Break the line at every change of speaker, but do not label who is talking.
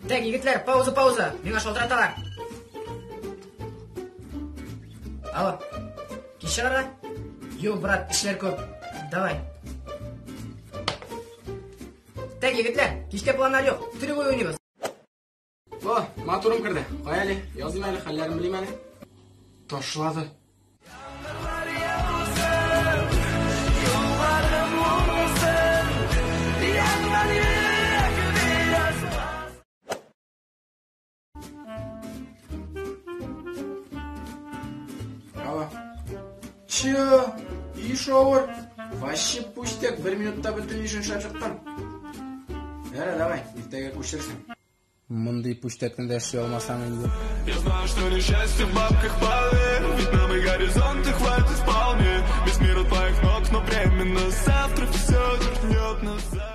Так, егетләр, пауза, пауза. Миңа шалтыраталар. Алло. Кич чыгарга? Юк, брат, эшләр күп. Давай. Так, егетләр, кичкә планнар юк. Төне буе уйныйбыз.
О, матурым керде. Кая әле? Языйм әле, хәлләрен белим әле. Ташлады. Алло. Чё? Ишовыр? Вообще пустяк, бер минутта бөтен ишен эшләп чыктым. Әра, давай, иртәгә күчерсең. Мондый пустякны да эшли алмасаң инде.
Я знаю, что несчастье в бабках, поверь. Ведь нам и горизонты хватит вполне. Весь мир у твоих ног, но временно. Завтра все вернет назад.